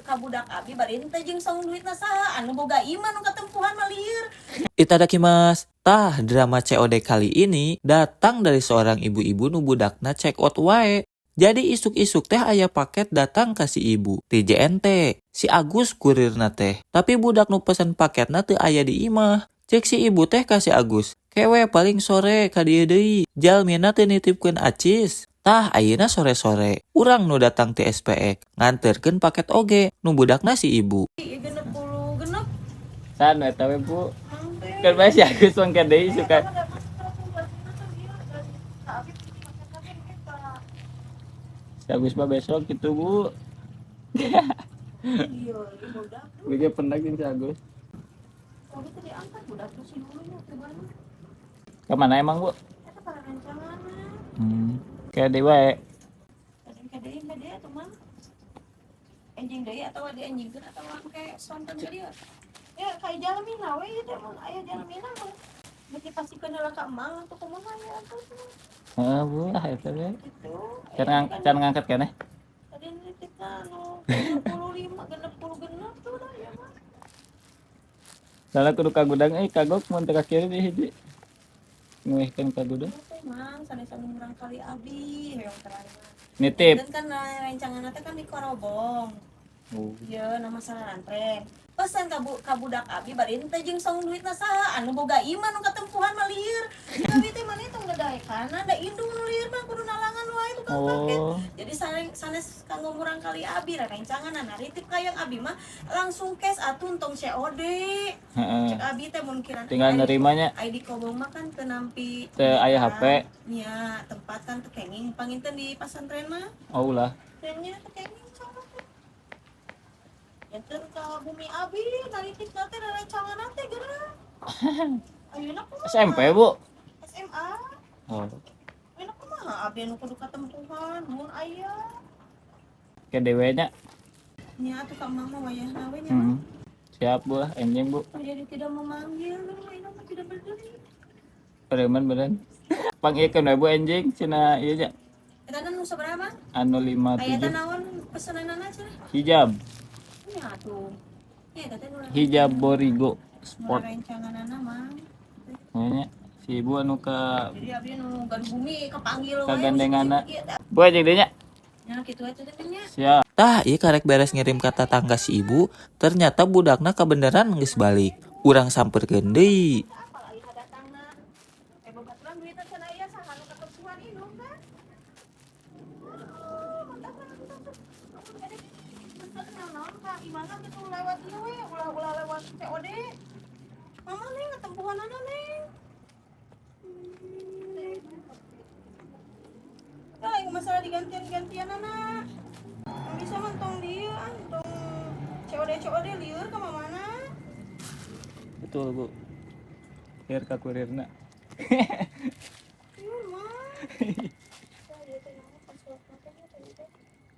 ka budak abi bari teh jeung song duitna saha anu boga imah nu katempuhan mah lieur. Itadakimasu. Tah, drama COD kali ini datang dari seorang ibu-ibu nu budakna check out wae. Jadi isuk-isuk teh aya paket datang ka si ibu ti J&T. Si Agus kurirna teh. Tapi budak nu pesen paketna teu aya di imah. Cek si ibu teh ka si Agus, "Ke we paling sore ka dieu deui. Jalmina teu nitipkeun acis." Tah, ayeuna sore-sore urang nu datang ti SPX nganterkeun paket oge nu budakna si ibu. Ieu 66. San eta we, Bu. Mang teh. Kan bae si Agus mangke deui suka. Abi. Si Agus mah besok gitu, Bu. Iya, budak. Bege pendak jeung si Agus. Abi teh diangkat budak tuh si dulunya ke mana? Kemana emang, Bu? Eta para rencangan. Kayak deui wae. Kadang deui ka dieu atuh, Mang. Enjing deui atawa dienjingkeun atawa engke sonten ka dieu. Ya kayak jalmina we ieu teh, mun aya jalmina mah. Beuki pasikeun heula ka Emang atuh, kumaha ya atuh. Heeh, Bu, ah eta we. Gitu. Can ngangkat keneh. Tadi nitipna anu 65, 66 tuh dah ya mah. Soalnya kudu ka gudang euy, kagok mun teu kakirim ieu hiji. Nguehkeun ka gudang. Teh, Mang, sanes anu murang kali abi hoyong terang. Nitip. Dan kan rencangan teh kan di Korobong. Oh. Iya, nama sarantren. Pesan ka budak abi bari teh jeung song duitna saha anu boga imah nu katempuhan mah lieur. Abi teh maneh tong dadaekana da indung nu lieur mah kudu nalangan wae tukang paket. Oh. Jadi sanes kanggo murang kali abi rencangan naritip ka yang abi mah langsung cash atuh, tong COD. Heeh. Cek abi teh mun kirana Tinggal nerimanya. Ai di Kobong mah kan teu nampi. Teu aya HP. Nya, tempat kan teu kenging panginten di pasantren mah. Oh lah. Nya, teu kenging sama teh. Enten ka bumi abi naritip teh rencangan teh geura. Ayeuna kumaha? SMP, Bu. SMA. Oh. Ayeuna kumaha abi anu kudu katempuhan mun aya. Ke dewe nya. Nya atuh, ka Mang mah wayahna we nya. Siap, Bu lah, enjing, Bu. Oh, jadi tidak memanggil, ini mah tidak berdiri. Preman beren. Pang ieu we, Bu, enjing cenah ieu nya. Eta nu sabaraha, Mang? Anu Aya 57. Naon pesananana cenah? Hijab. Nya atuh. Ya eta teh nu Hijab Borigo Sport. Rencanganana, Mang. Nya, si ibu anu ka Jadi abi nu gaduh bumi kapanggil wae. Kagandenganna. Ieu teh. Bu, enjing deui nya. Nya kitu atuh teh nya. Siap. Tah, ieu karek beres ngirim ka tatangga si ibu, ternyata budakna kabeneran geus balik. Urang samperkeun deui. Apal ayeuna datangna. Eh, babaturan duitna cenah aya saha nu katempuhan indung kan? Aduh, mantap mantap. Pesen naon ka imana gitu lewat ieu we, ulah-ulah lewat COD. Mama, Neng, katempuhanana, Neng. Ya, yang masalah digantian-gantian anak. Bisa mah tong dieu ah, tong COD COD, lieur ka mamana. Betul, Bu. Biar ka kurirna. Lieur mah.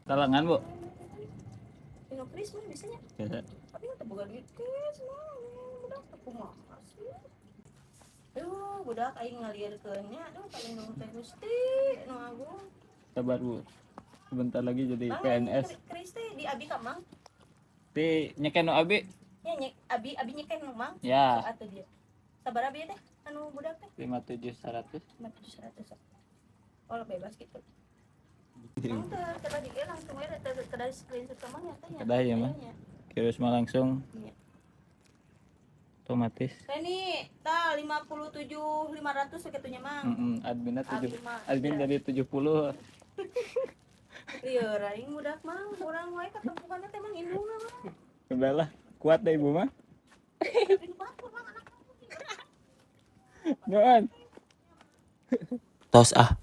Talangan, Bu. Tinggal kris mah biasanya. Biasa. Tapi nggak boga duit cash mah. Budak teu kumaha sih. Aduh, budak aing ngalieurkeun nya. Aduh, ka indung teh Gusti nu agung. Sabar, Bu. Sebentar lagi jadi Mang, PNS. Kris teh di abi ka Mang. Di nyeken nu abi. Nya nyek abi, abi nyeken nu Mang. Ya. Sok atuh dia. Sabar abi teh anu budak teh? 57 100. 5700. Oh, bebas gitu. Mang teh kada di langsung we teh kada screenshot ka Mang ya teh nya. Kedah ya, Mang. Nya. Kira mah langsung Iya. otomatis. Teh ta 57 500 sakitu nya, Mang. Adminnya Abi 7 mah, admin iya. jadi 70. Lieur aing budak mah, urang wae katempuhanna teh, Mang, indungna mah. Udah lah, kuat deh ibu mah. Tapi nu batur, Mang, anak. Doan. Tos ah.